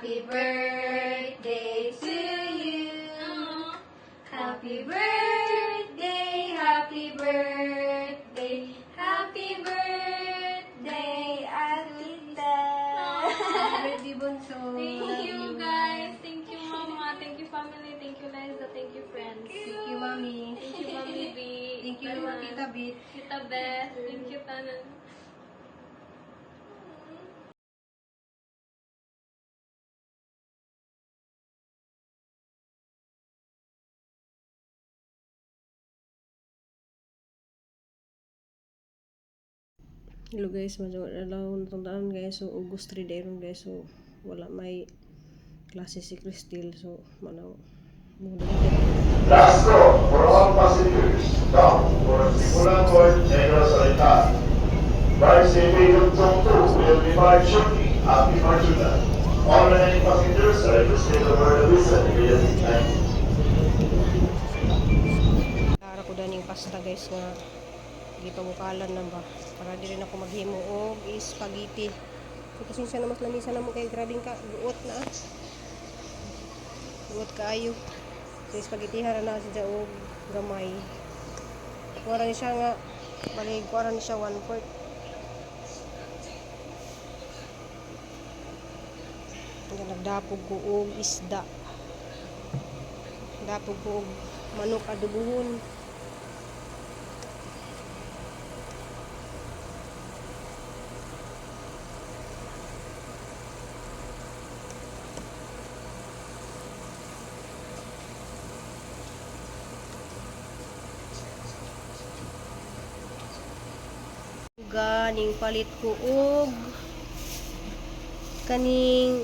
Happy birthday to you. Happy birthday, happy birthday, happy birthday, Ate. Birthday, Bunso. Thank you, guys. Thank you, Mama. Thank you, family. Thank you, Liza. Thank you, friends. Thank you, Mami. Thank you, Mami B. Thank you, Tanan. Tita Bit. Tita Beth. Thank you, Tanan. Hello guys, medyo alaw na taon guys. So, August 3 day ron guys. So, wala may klase si Cristel. So, manaw. Muna Last call for all passengers bound for Sibulan Negros Oriental. By CV Yugtong 2 will depart shortly after departure. All remaining passengers are requested to board the bus immediately. Thank you. Para ko daning pasta guys nga gipabukalan na ba para di rin ako maghimo og spaghetti. So, pasensya na mas lamisa na mo kay grabing ka guot na ah. Guot kaayo. So spaghetti hara na siya og gamay. Kuha ni siya nga bali kuha ni siya 1/4. Nga nagdapog ko og isda. Dapog ko og manok adubuhon. Ganing palit ko og kaning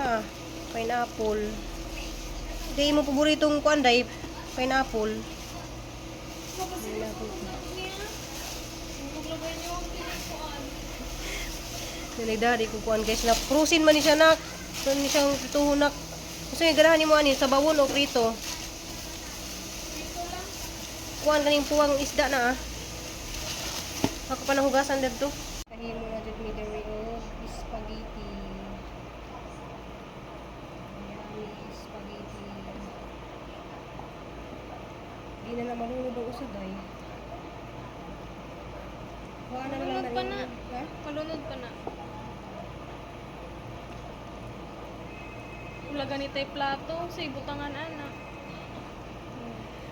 ha pineapple. Di mo paboritong kuan day pineapple. Pineapple. Nalagdari ko kuan guys na prusin man ni siya nak. So ni siyang prituhon nak. Gusto niya ganahan nimo ani sa bawon o prito? Kuan kaning puwang isda na ah. Ako pa nahugasan dito. Kahimo na jud mi diri og spaghetti. Yummy spaghetti. Di na na malunod ang usod ay. Kuha na lang Malunod pa na. Ha? Malunod pa na. Wala ganitay plato. Sa ibutangan, ana.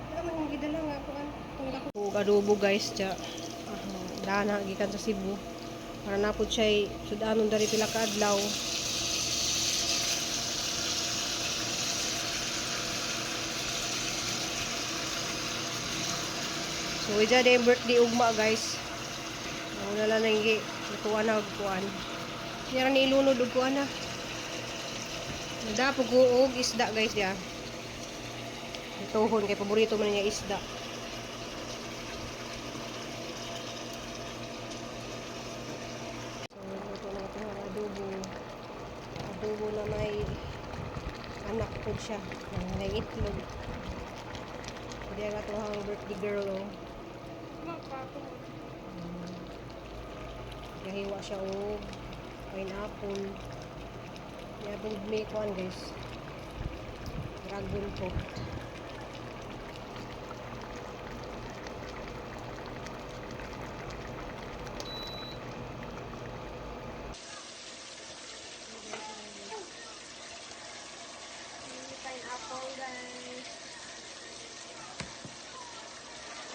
Wala man yung gidala nga kuan. Tungod ako. Og adobo guys ja. Ah, dana gikan sa Cebu. Para na pud siya sudanon dari pila ka adlaw. So ija day birthday ugma guys. Wala lang nang gi lutuan na og kuan. Niya ra ni ilunod og kuan na. Nagdapog ko og isda guys ya. Tuhon kay paborito man niya isda. So luto na ito ang adobo. Adobo na may anak po siya. Na may itlog. Hindi ang ato ang birthday girl oh. Gahiwa siya og pineapple. Yabog may kuan guys. Dragon fruit. Pineapple, guys.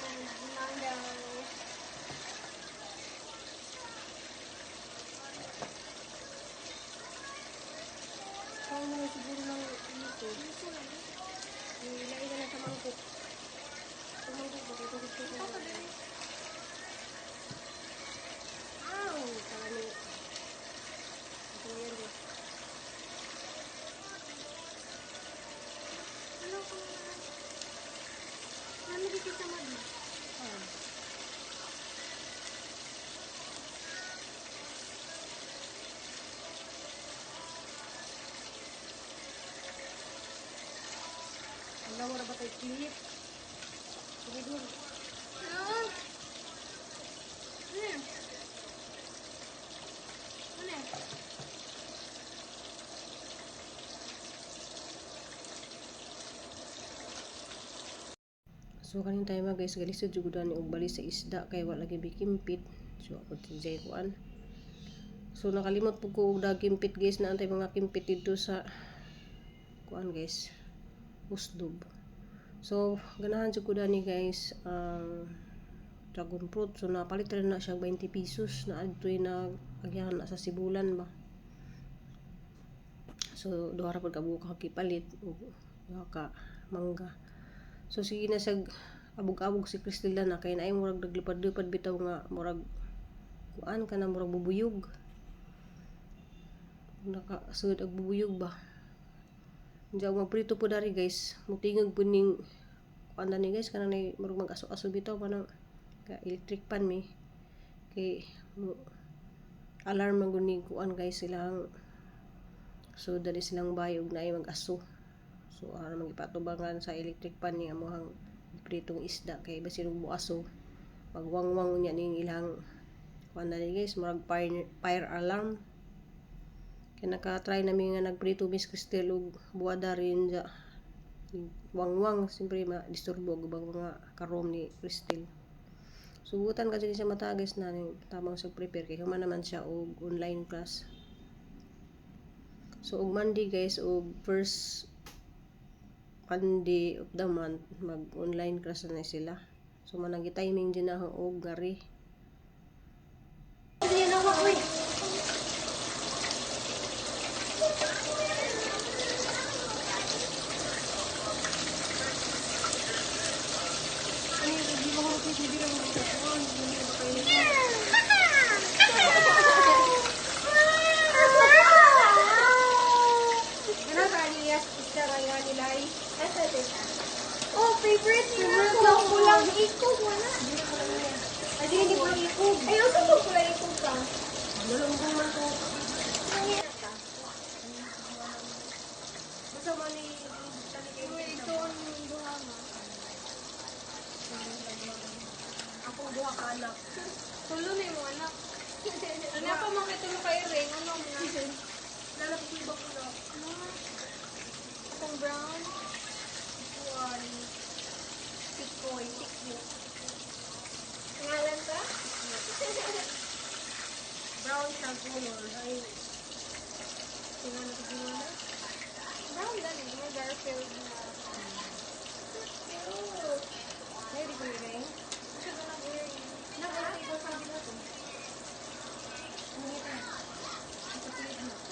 And mango. Kaya mo na siguro lang dito. Yung ilagay na lang sa mangkok. Sa mangkok ba? Ito gusto ko. Ow! Kalami. Ito na yan eh. Ano ko Ano dito sa mad? Ah. Ang mo na ba tayo clip? Sige doon. Ah! Ano? Ano? So kaning time, guys, galisod jud ni og bali sa isda kay wala lagi bikimpit. So ako jay kuan. So nakalimot pud ko og dagimpit, guys, na antay mga kimpit dito sa kuan, guys, Oslob. So ganahan jud ko dani, guys, ang dragon fruit. So napalit rin na siya 20 pesos na adtoy na agyahan na sa Sibulan ba. So duha ra pud ka buok kipalit ug duha ka mangga. So sige na siya abog-abog si Cristela na kay naay murag naglupad-lupad bitaw nga murag kuan ka na murag bubuyog. Nakasud og bubuyog ba. Diya og magprito po dari, guys. Mutingog po ning kuan na ni, guys, kanang nay murag mag-aso-aso bitaw kanang ka electric pan mi. Kay mo alarm man gud ni kuan, guys, silang so dali silang bayog na ay mag-aso. So ara man gipatubangan sa electric pan ni amohang pritong isda kay basin og muaso magwangwang unya ning ilang kuan na ni, guys, murag fire alarm. Kay naka-try nami nga nagprito Miss Cristel og buwada rin ja wangwang, siyempre ma-disturbo og ubang mga karoom ni Cristel. Sugutan kasi siya mata, guys, na tamang sa prepare kay human naman siya og online class. So og Monday, guys, og first Monday of the month, mag online class na sila. So manang timing din na og gari. Hindi na ako, uy. Ano ka niya isda nga nilay? Oh, favorite niya. Kulang pulang ikog, wala. Ay, di hindi pulang ikog. Ay, also po pulang ikog ka. Malunggong man to. Basta man ni Ito ang duha mo. Akong duha ka anak. Tulo na yung anak. Ano pa mga kitulo kayo rin? Ano mo na? Lala po ibang anak. Itong brown. One. Sikoy. Sikyo. Pangalan ka? Brown siya color. Ay, tingnan na na. Brown lang eh. May Garfield na. Cute. Ay, di ko rin. Siya na nag-earring. Nag-iba sabi na to.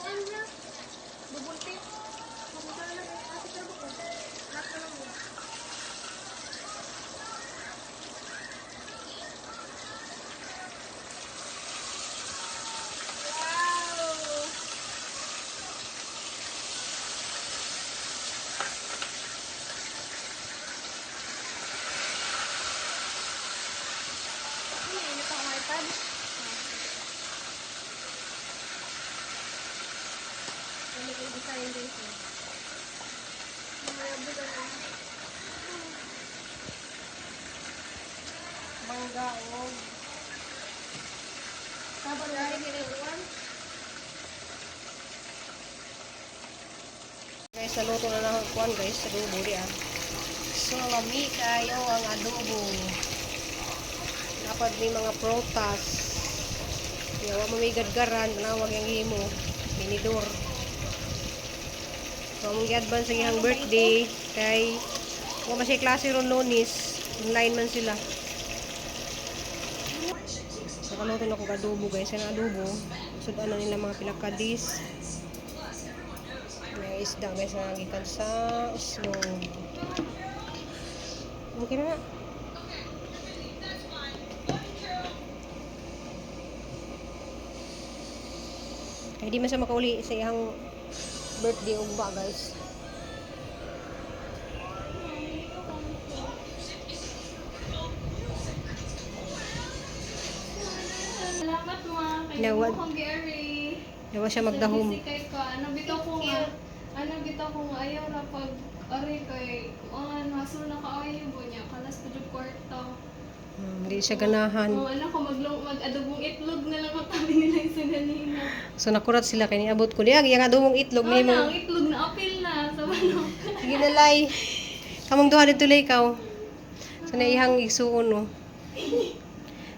Ano na? Bubuntit. Bubuntit na lang. Ate, pero ko. Lahat na lang mo. Wow! Ano yun? Ito ang iPad? Ano yung design, guys, eh. Malabo lang. Mangga o. Tapos na rin yung Guys, naluto na lang ang kuan, guys, adobo di ah. So, lami kayo ang adobo. Dapat may mga prutas. Yawa mo may gadgaran, tanawag yung himo. Tinidor. So, among gi-advance ang iyang birthday kay wa man siya klase ron Lunes, online man sila. So, kaluto na kog adobo, guys. Ang adobo, sudan na nila mga pila ka dish. May isda, guys, na gikan sa Oslob. Okay na na. Kaya di man siya makauli sa iyang birthday ugba, guys. Salamat ma. Kay Nawad. mo kong gi-array. Dawa siya magdahom. Busy kay ka. Ano bitaw ko nga ayaw ra pag ari kay kuan hasul na kaayo bo niya kalas pa jud kwarta. Hindi siya ganahan. Oh, alam ko mag-adobong itlog na lang ang tabi nila isa ganina. So nakurat sila kay niabot ko niya yang adobong itlog Oh, ni na, mo. ang itlog na apil na sa manok. Sige na lay. Kamong duha dito lay ikaw. So naihang igsuon no.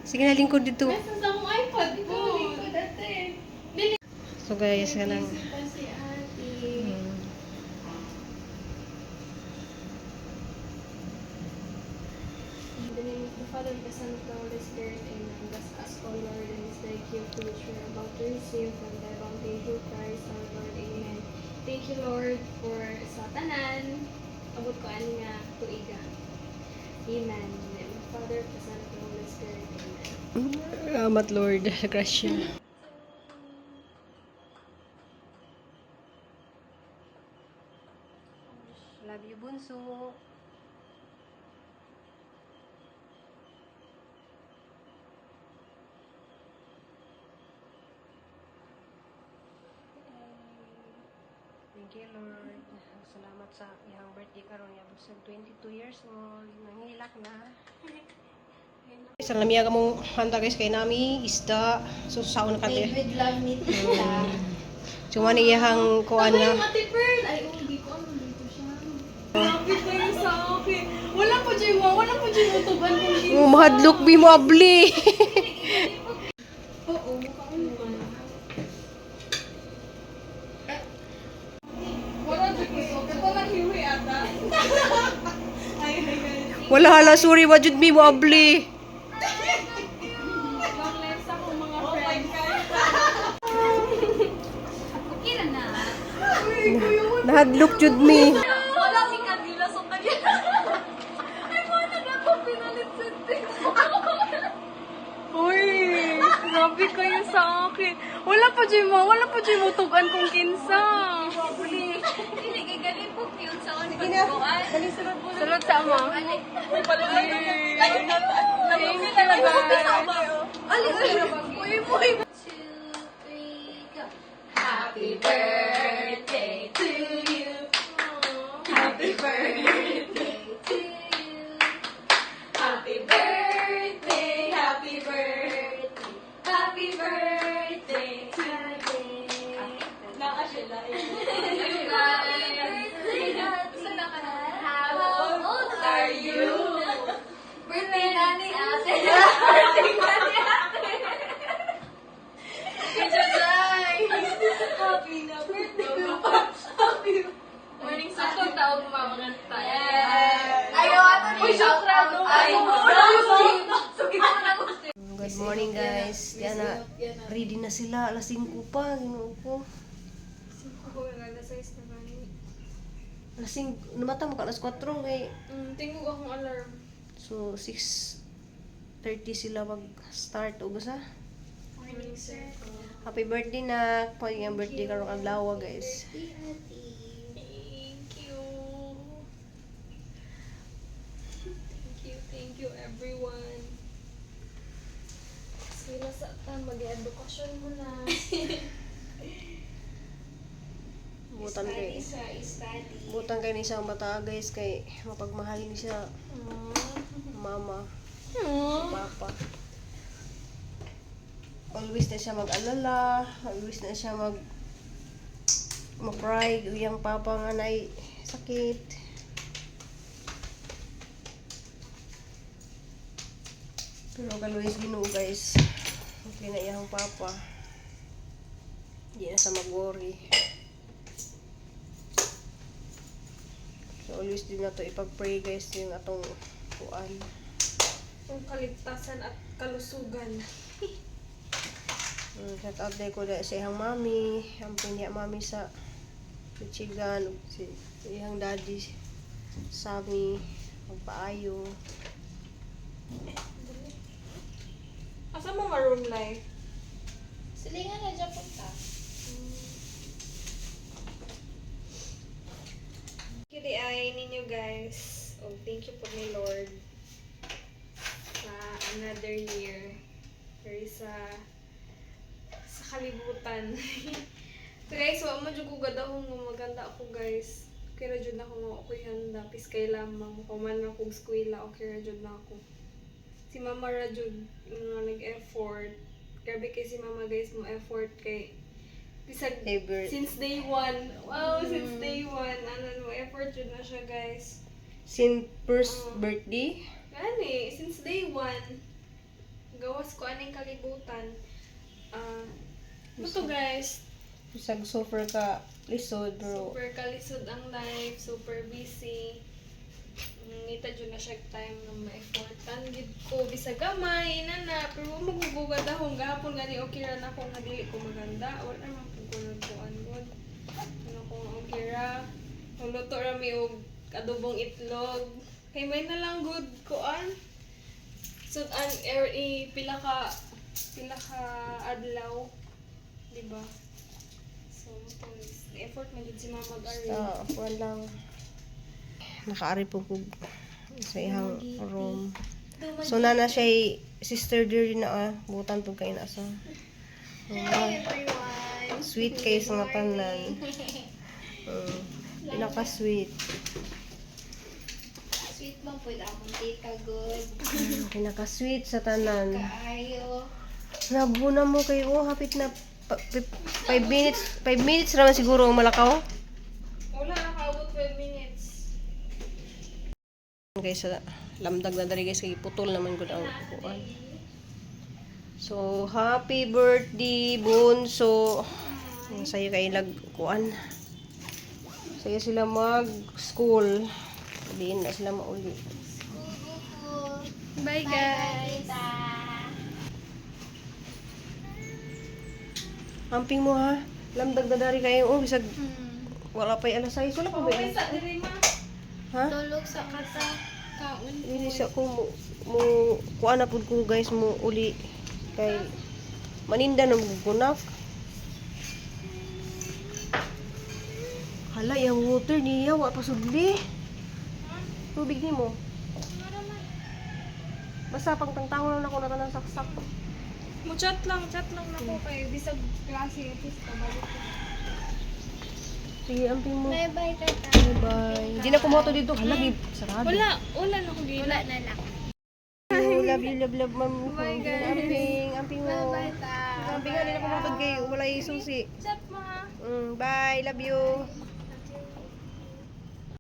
Sige na lingkod dito. Nasa sa akong iPad ko. Lingkod ate. Dili. So guys, kanang Busy pa si ate. In the name of the Father, the Son, of the Holy Spirit, Amen. Bless us, O Lord, and this thy gift which we are about to receive from thy bounty through Christ our Lord. Amen. Thank you, Lord, for sa tanan. Abot ko ani nga tuiga. Amen. In the name of the Father, the Son, of the Holy Spirit. Amen. Salamat Lord sa grasya. Love you, Bunso. Thank you, Lord. Salamat sa iyang birthday karon niya. Sa 22 years old. Nangilak na. Sa lamiya ka mong handa guys kay nami isda so saon ka Made te. with love ni Tita. Chuma ni iyang kuan Ay, nga. Ate Pearl! Ay, oh, di ko alam dito siya. Grabe kayo sa akin. Wala po dyan mo. Wala po dyan mo tuban kung kinsa. Oh, mahadlok bi mo abli. Oo, mukha naman. Wala dyan ko. Ito lang hiwi ata. Ay, ay, ay. Wala hala sorry wajud mi mo abli. Long life sa akong mga Oh my friends. God. Okay na na. Nahadlok jud mi. Wala si Camila sa kanya. Ay, mga nagako pinalit sa Uy, grabe kayo sa akin. Wala pa dyan mo, wala pa dyan mo tugan kung kinsa. Dili, kay galing po yun sa on Salud sa ama. Thank you, guys. Happy birthday to you. Happy birthday to you. Happy birthday, happy birthday, happy birthday to you. Nakasila. How old are you? Birthday na ni ate. Birthday na ni ate. Happy na birthday mo pa. Happy. Morning sa akong tawag mamanganta. Ayaw ato ni Shout Ay, Good morning guys. Diana, ready na sila alas 5 pa Ginoo ko. Alas 5, namata mo ka alas 4 kay Tingog akong alarm. so 6:30 sila mag-start og sa. Morning, sir. Happy birthday na. Pag yung birthday karong adlaw guys. Thank you. Thank you, thank you everyone. Sila sa ta, mag-edukasyon mo na. Butan kay Study sa study. butan kay ni isang bata guys kay mapagmahal ni siya mama, papa. Always na siya mag-alala, always na siya ma-cry iyang papa nga nay sakit. Pero kaluwis Ginoo guys. Okay na iyang papa. Hindi na siya mag-worry. So always din na to ipag-pray guys yung atong kuan. Ang kaligtasan at kalusugan. Shout out day ko na sa iyang mami, ang pinya mami sa Michigan, ug si iyang daddy Sammy, magpaayo. Asa mo maroon life? Silingan na dyan punta. Thank you di ay ninyo guys. Oh, thank you po ni Lord sa another year. Very sa kalibutan. So guys, wa mo jud ko gadahong nga maganda ako guys. Okay ra jud na ako nga ako'y handa. Pis kay lamang ko man na kog eskwela, okay ra jud na ako. Si Mama ra jud nga nag-effort. Grabe kay si Mama, guys, mo effort kay bisag since day one. Wow, since day one ano, mo effort jud na siya, guys. Since first birthday. Gani, since day one, gawas ko aning kalibutan. Ah, ito, guys, Bisag super ka lisod, bro. Super kalisod ang life, super busy. Ngita jud na siya time nga ma-effortan gid ko bisag gamay na na, pero wa magugugad akong gahapon gani, okay ra na ako nga dili ko maganda, wala man pud ko nagkuan gud, ano ko, okay ra. Magluto ra mi og adobong itlog kay may na lang good kuan sud-an er, pila ka adlaw, di ba? So mo, effort man jud si Mama mag-ari. Basta, kuan lang. Nakaari po ko sa ihang room. So, nana siya sister dear na ah. Butan po kayo na sa. Hi everyone. Sweet kayo sa nga tanan. Pinaka-sweet. Sweet man po akong tita good. Pinaka-sweet sa tanan. Kaayo. Nabuna mo kayo. Oh, hapit na 5 minutes. 5 minutes naman siguro ang malakaw. Wala, nakaabot 12 minutes. Guys, sa lamdag na dali, guys, kay putol naman gud ang kuan. So, happy birthday, Bunso. Ang sayo kay lag kuan. Sayo sila mag school. Diin na sila mauli. Bye, guys. Tita. Amping mo ha. Lamdag na dari kayo. Oh, bisag wala pa alas 6. Wala pa ba? Okay sa diri ma. Ha? Tulog sa kata. Kaon. Dili sa ko mo kuan na pud ko, guys, mo uli kay maninda na gunak. Hala, yung water niya wa pa sudli. Tubig nimo. Basta pang tangtangon lang ako na tanang saksak. Mo chat lang nako kay bisag klase at kabalik ko. Sige, amping mo. Bye bye tata. Bye. Hindi na kumoto dito. Hala, gib. Sarado. Wala, wala na ko gina. Wala na lang. Oh, love you, love, love, ma'am. Bye, guys. Amping, amping mo. Bye bye ta. Amping, hindi na kumoto kay walay susi. Chat ma. Bye, love you.